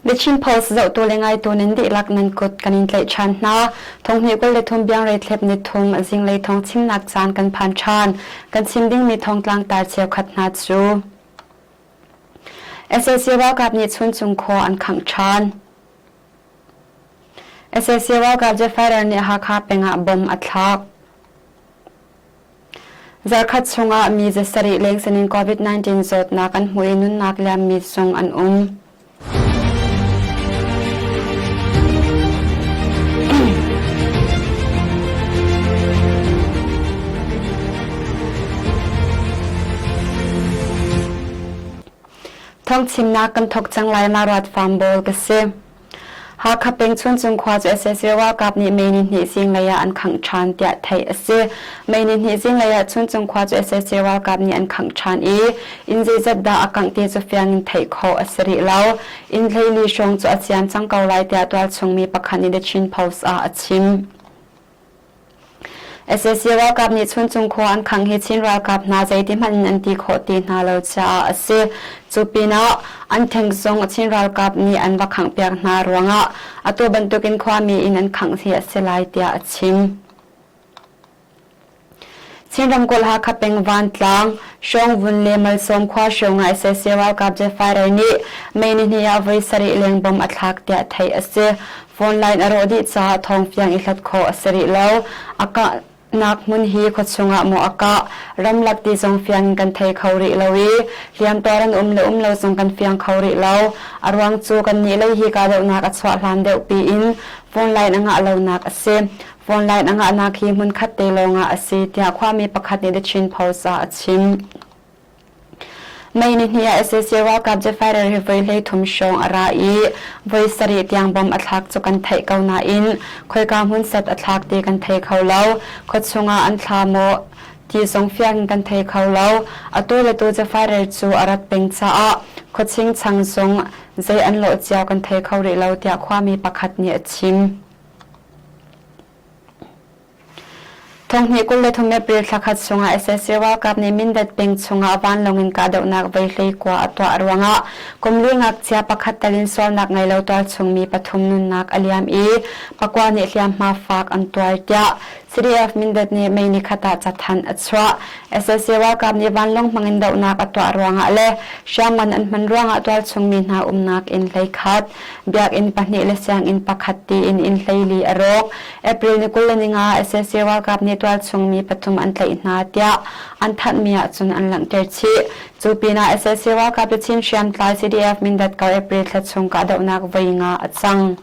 The Chin Post zohtu le ngaitu nan dihlak nan kut kan in tlaih ṭhan hna. Thonghnih 23 biangrei thlep ni thum zinglei thawng chimnak caan kan phan ṭhan. Kan chim dingmi thawngtlang tar cheukhat hna cu sac ralkap nih Chuncung khua an khangh ṭhan. Sac ralkap Jefferer nih Hakha peng ah bom a thlak. Zarkhat chungah mi zasarih leng sinin COVID-19 zawtnak an hmuh i nunnak liammi zong an um. Thawngchimnak kan thawk cang lai ma ruat farm bawl ka si. Hakha peng Chuncung khua cu sac ralkap nih May nihnih zinglei ah an khangh ṭhan tiah theih a si. May nihnih zinglei ah Chuncung khua cu sac ralkap nih an khangh ṭhan i inn zeizat dah a kangh ti cu fiang in theih khawh a si rih lo. Inn 14 hrawng cu a ciam cang ko lai tiah tualchung mi pakhat nih The Chin Post ah a chim. Sac ralkap nih Chuncung khua an khangh hi Chin ralkap hna zeiti hmanh in an ti khawh ti hna lo caah a si. Cu pinah an theng zong Chin ralkap nih an va khanghpiak hna ruangah atu bantukin khuami inn an khangh hi a si lai tiah a chim. Chin ramkulh Hakha peng Vantlang, Hrawngvun le Malsawm khua hrawng ah sac ralkap Jeffire nih May nihnih ah voi sarih leng bom a thlak tiah theih a si. Phone line a rawh dih caah thawngfiang i hlat khawh a si rih lo. A kahnak hmun hi khuachung ah maw a kah, ramlak ti zong fiang in kan thei kho rih lo i hliamtuar an um le um lo zong kan fiang kho rih lo. A ruang cu kannih lei hi kahdohnak a chuah hlan deuh piin phone line a ngah lonak a si. Phone line a ngahnak hi hmunkhat te lawngah a si tiah khuami pakhat nih The Chin Post ah a chim. May nihnih ah sac ralkap jet fighter hi voi 13 hrawng a ra i voi sarih tiang bom a thlak cu kan theih ko nain khoika hmun set a thlak ti kan thei kho lo. Khuachung ah an thla maw ti zong fiang in kan thei kho lo. Atu le tu jet fighter cu a rat peng caah khuaching chang zong zei an lawh cio kan thei kho rih lo tiah khuami pakhat nih a chim. Thonghnih 23 April thlakhat chungah sac ralkap nih Mindat peng chungah vanlawng in kahdohnak voi 19 a tuah ruangah kum li ngakchia pakhat tal in sualnak ngei lo tualchung mi pathum nunnak a liam i pakua nih hliamhma fak an tuar tiah CDF Mindat nih May nikhat ah cathanh a chuah. Sac ralkap nih vanlawng hmangin dohnak a tuah ruangah le hriamngan an hman ruangah tualchung mi hna umnak inn 11 biakinn pahnih le sianginn pakhat tiin inn 14 a rawk. April ni 25 sac ralkap nih tualchung mi pathum an tlaih hna tiah an thanhmi ahcun an langhter chih. Cu pinah sac ralkap le Chin hriamtlai CDF Mindat kar April thla chung kahdohnak voi nga a cang.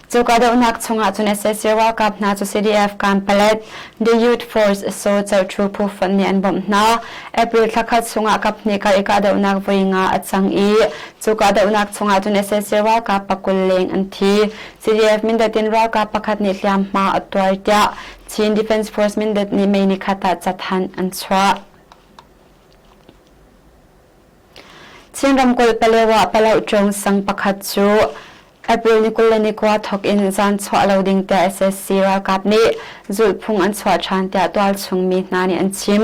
Cu kahdohnak chungah cun sac ralkap hna cu CDF Kanpalet, The Youth Force Saw Chohṭhu phu fonh nih an bawmh hna. April thla khat chungah kaphnih kar i kahdohnak voi nga a cang i cu kahdohnak chungah cun sac ralkap pakul leng an thi. CDF Mindat in ralkap pakhat nih hliamhma a tuar tiah Chin Defense Force Mindat nih May nikhat ah cathanh an chuah. Chin ramkulh Palewa Palohṭung sang pakhat cu April ni 29 thawk in zan chuah lo ding tiah sac ralkap nih zulhphung an chuah ṭhan tiah tualchung mi hna nih an chim.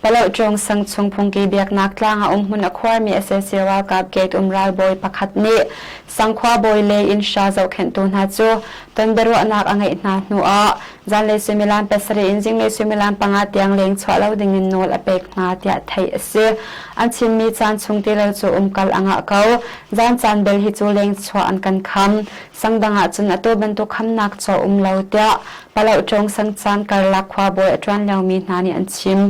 Palohṭung sang chung phungki biaknak tlang ah umhmun a khuarmi sac ralkap gate um ralbawi pakhat nih Sangkhua bawi le inn hra zohkhenhtu hna cu ton biaruahnak a ngeih hna hnu ah zanlei suimilam pasarih in zinglei suimilam panga tiang leng chuah lo dingin nawl a pek hna tiah theih a si. An chimmi caan chung ti lo cu umkal a ngah ko. Zan caan bel hi cu leng chuah an kan kham. Sang dang ah cun atu bantuk khamnak chaw um lo tiah Palohṭawng sang caan karlak khuabawi a ṭuan liomi hna nih an chim.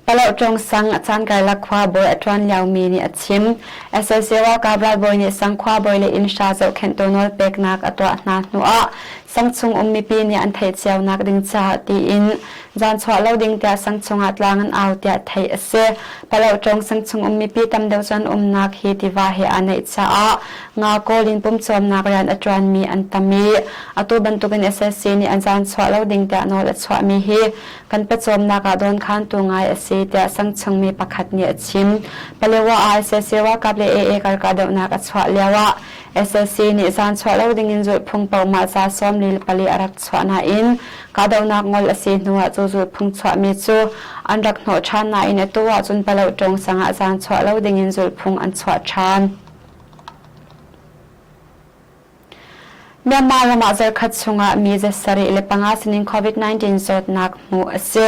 Palohṭawng sang a caan karlak khuabawi a ṭuan liomi nih a chim. Sac ralkap ralbawi nih sang khuabawi le inn hra zohkhenhtu nawl peknak a tuah hna hnuah sang chung um mipi nih an theih cionak ding caah tiin zan chuah lo ding tiah sang chungah tlang an au tiah theih a si. Palohṭawng sang chung um mipi tam deuh cu an umnak hi tiva he aa naih caah nga kawl in pumcawmnak rian a ṭuanmi an tam i atu bantukin sac nih an zan chuah lo ding tiah nawl a chuahmi hi kan pawcawmnak ah dawnkhantu ngai a si tiah sangchungmi pakhat nih a chim. Palewa ah sac ralkap le AA kar kahdohnak a chuah lioah sac nih zaan chuah lo dingin zulhphung pohmah ca sawm. 44 a rak chuah nain kahdohnak ngol a si hnuah cu zulhphung chuahmi cu an rak hnawh ṭhan nain atu ahcun Palohtawng sang ah zaan chuah lo dingin zulhphung an chuah ṭhan. Myanmar ram ah zarkhat chungah mi 75 sinin COVID-19 zawtnak hmuh a si.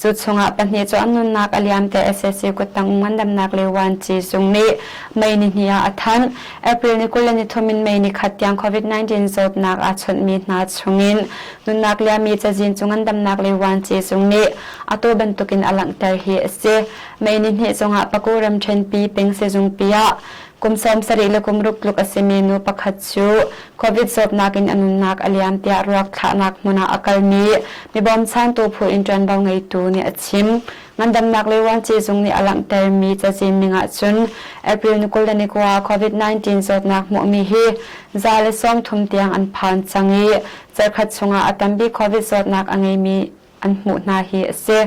Cu chungah pahnih cu an nunnak a liam tiah sac kuttang ngandamnak le Wanci zung nih May nihnih ah a thanh. April ni 23 in May nikhat tiang COVID-19 zawtnak aa chawnhmi hna chungin nunnak liammi cazin cu ngandamnak le Wanci zung nih atu bantukin a langhter hi a si. May nihnih zongah Paku ramṭhenpi peng sizungpi ah Kum 70 le kum ruk tluk a simi nu pakhat cu COVID zawtnak in a nunnak a liam tiah ruak thlahnak hmun ah a kalmi mi bawmchantu phu in ṭuanvo ngeitu nih a chim. Ngandamnak le vuanci zung nih a langhtermi cazin ning ahcun April ni 29 COVID-19 zawtnak hmuhmi hi 130 tiang an phan cang i zarkhat chungah a tambik COVID zawtnak a ngeimi an hmuh hna hi a si.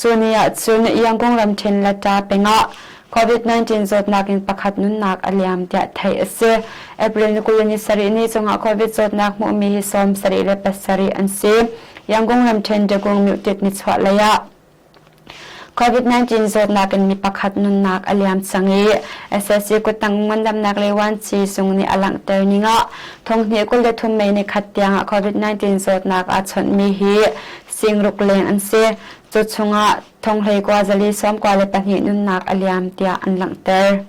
Cu ni ah cun Yangon ramṭhen Lata pengah COVID-19 zawtnak in pakhat nunnak a liam tiah theih a si. April ni 27 ni cungah COVID zawtnak hmuhmi hi 77 an si. Yangon ramṭhen Dagung Myutit nichuah lei ah COVID-19 zawtnak in mi pakhat nunnak a liam cang i SSC kuttang ngandamnak le Wanci zung nih a langhter ning ah thonghnih 23 May ni khat tiang ah COVID-19 zawtnak aa chawnhmi hi singruk leng an si. Cu chungah thonghlei kua zali 92 nunnak a liam tiah an langhter.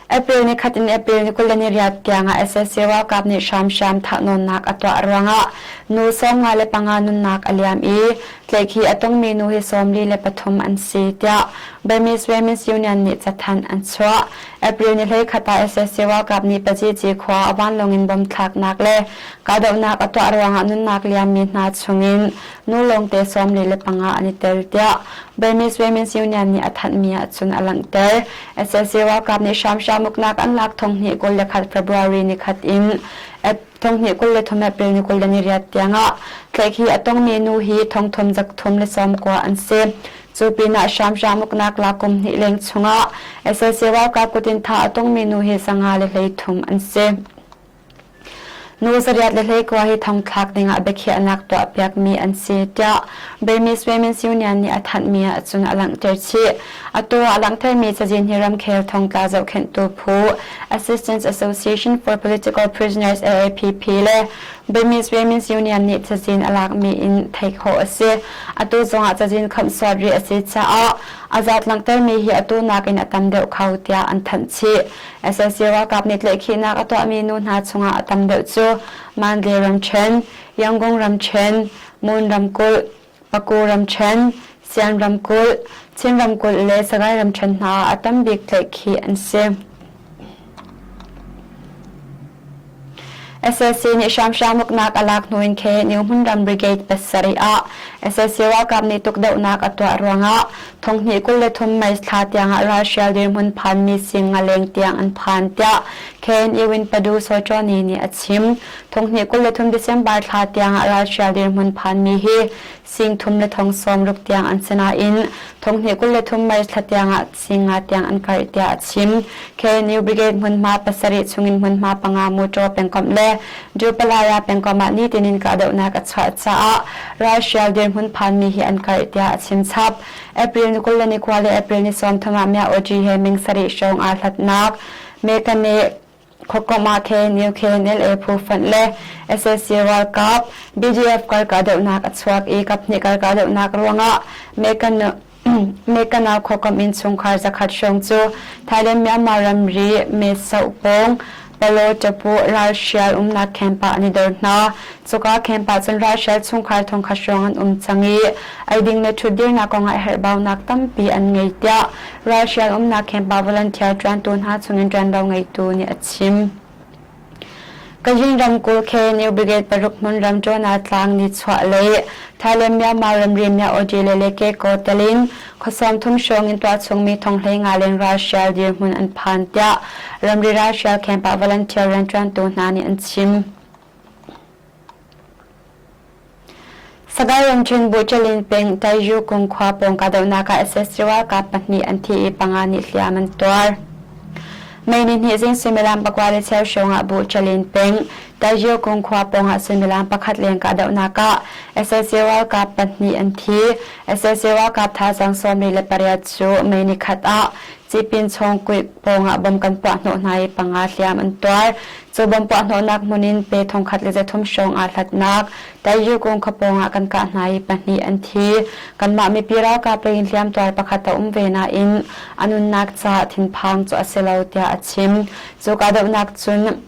April ni khat in April ni 28 tiangah sac ralkap nih hramhram thahnawnnak a tuah ruangah nu 55 nunnak a liam i tlaihkhih a tongmi nu hi 43 an si tiah Burmese Women's Union nih cathanh an chuah. April ni 21 ah sac ralkap nih Pazici khua a vanlawng in bom thlaknak le kahdohnak a tuah ruangah nunnak liammi hna chungin nu lawngte 45 an i tel tiah Burmese Women's Union nih a thanhmi ahcun a langhter. SAC ralkap nih hramhram uknak an lak thonghnih 21 February ni khat in thonghnih 23 April ni 28 tiangah tlaihkhih a tongmi nu hi thongthum zakthum le sawmkua an si. Cu pinah hramhram uknak lak kum hnih leng chungah SAC ralkap kutin thah a tongmi nu hi zanga le hleithum an si. Nu zariat le hleikua hi thongthlak dingah biakhiahnak tuahpiakmi an si tiah Burmese Women's Union nih a thanhmi ahcun a langhter chih. Atu ah langhtermi cazin hi ramkhel thongtla zohkhenhtu phu Assistance Association for Political Prisoners AAPP le Burmese Women's Union nih cazin a lakmi in theih khawh a si. Atu zongah cazin khamhsuat rih a si caah a zat langhtermi hi atu nakin a tam deuh kho tiah an thanh chih. Sac ralkap nih tlaihkhihnak a tuahmi nu hna chungah a tam deuh cu Mandalay ramṭhen, Yangon ramṭhen, Mon ramkulh, Paku ramṭhen, Sian ramkulh, Chin ramkulh le Sagaing ramṭhen hna ah a tam bik tlaihkhih an si. Sac nih hramhram uknak a lak hnu in KNU hmunram Brigade pasarih ah sac ralkap nih tukdohnak a tuah ruangah thonghnih 23 May thla tiangah ralhrial dirhmun phanmi sing nga leng tiang an phan tiah KNU in Padu Sawṭawni nih a chim. Thonghnih 23 December thla tiangah ralhrial dirhmun phanmi hi sing thum le thong sawm ruk tiang an si nain thonghnih 23 May thla tiangah sing nga tiang an karh tiah a chim. KNU Brigade hmunhma pasarih chungin hmunhma panga Muṭaw pengkomh le Dupalaya pengkomh ah nitin in kahdohnak a chuah caah ralhrial dirhmun phanmi hi an karh tiah a chim chap. April ni 29 le April ni 30 ah Mya Oji he ming sarih hrawng aa hlatnak Mekane Khuakomh ah KNU KNLA phu fonh le sac ralkap BGF kar kahdohnak a chuak i kaphnih kar kahdohnak ruangah Mekana khuakomh innchungkhar zakhat hrawng cu Thailand-Myanmar ramri Mae Soh pawng Palo Tapu ralhrial umnak camp ah an i dor hna. Cuka camp ah cun ralhrial chungkhar thongkhat hrawng an um cang i eiding le ṭhutdirnak kongah herhbaunak tampi an ngei tiah ralhrial umnak camp ah volunteer ṭuantu hna chungin ṭuanvo ngeitu nih a chim. Kachin ramkulh KNU Brigade paruk hmunram Ṭawna tlang nichuah lei Thailand Myanmar ramri Myaodi le Lekeko telin khua sawmthum hrawng in tuah chungmi thonghlei nga leng ralhrial dirhmun an phan tiah ramri ralhrial camp ah volunteer rianṭuantu hna nih an chim. Sagaing ramṭhen Buṭalin peng Taiju kung khua pawng kahdohnak ah sac ralkap pahnih an thi i panga nih hliam an tuar. May ni hnih zing suimilam pakua le cheu hrawng ah Buh Chalin peng Taizio kung khua pawng ah suimilam pakhat leng kahdohnak ah sac ralkap pahnih an thi. Sac ralkap thazaang 28 cu May ni khat ah Cipin chawng kuih pawng ah bom kan puah hnawh hna i panga hliam an tuar. Cu bom puah hnawhnak hmun in pe 1300 hrawng aa hlatnak Taizio kung khua pawng ah kan kah hna i pahnih an thi. Kanmah mipi ralkap lei in hliamtuar pakhat a um ve nain a nunnak caah thinphang cu a si lo tiah a chim. Cu kahdohnak cun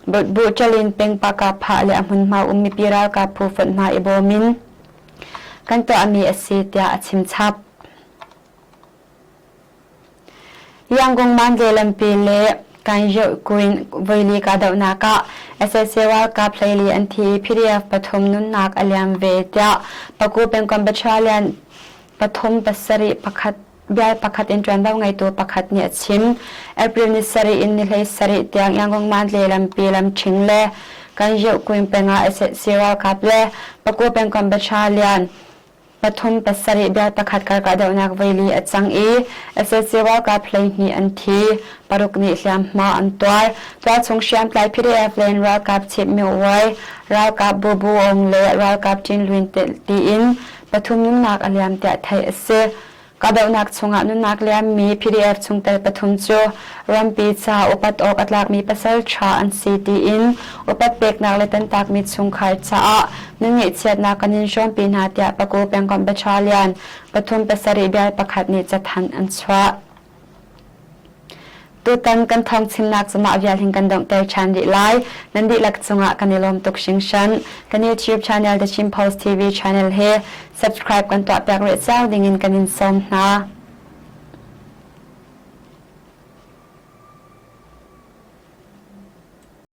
Buhṭalin peng Pakapha le a hmunhma um mipi ralkap phu fonh hna i bawm in kan tuahmi a si tiah a chim chap. Yangon Mandalay lampi le Kanyoh Kuin voili kahdohnak ah sac ralkap 14 an thi i PDF pathum nunnak a liam ve tiah Paku pengkomh Battalion pathum pasarih pakhat bial pakhat in ṭuanvo ngeitu pakhat nih a chim. April ni sarih in ni hlei sarih tiang Yangon Mandalay lampi lamṭhing le Kanyoh Kuin peng ah sac ralkap le Paku pengkomh Battalion pathum pasarih bial pakhat kar kahdohnak voili a cang i sac ralkap 12 an thi, paruk nih hliamhma an tuar. Tualchung hriamtlai PDF len ralkap Chip Myo Wai, ralkap Bu Bu Aung le ralkap Chin Lwin tiin pathum nunnak a liam tiah theih a si. Kahdohnak chungah nunnak liammi PDF chungtel pathum cu rampi ca upat awk a tlakmi pasal ṭha an si tiin upat peknak le tantakmi chungkhar caah nan ngaihchiatnak kan in hrawmpi hna tiah Paku pengkomh Battalion pathum pasarih bial pakhat nih cathanh an chuah. Tutan kan thawngchimnak cu mah vial hin kan donghter ṭhan rih lai. Nan dihlak cungah kan i lawm tuk hringhran. Kan YouTube channel The Chin Post TV channel he subscribe kan tuahpiak rih cio dingin kan in sawm hna.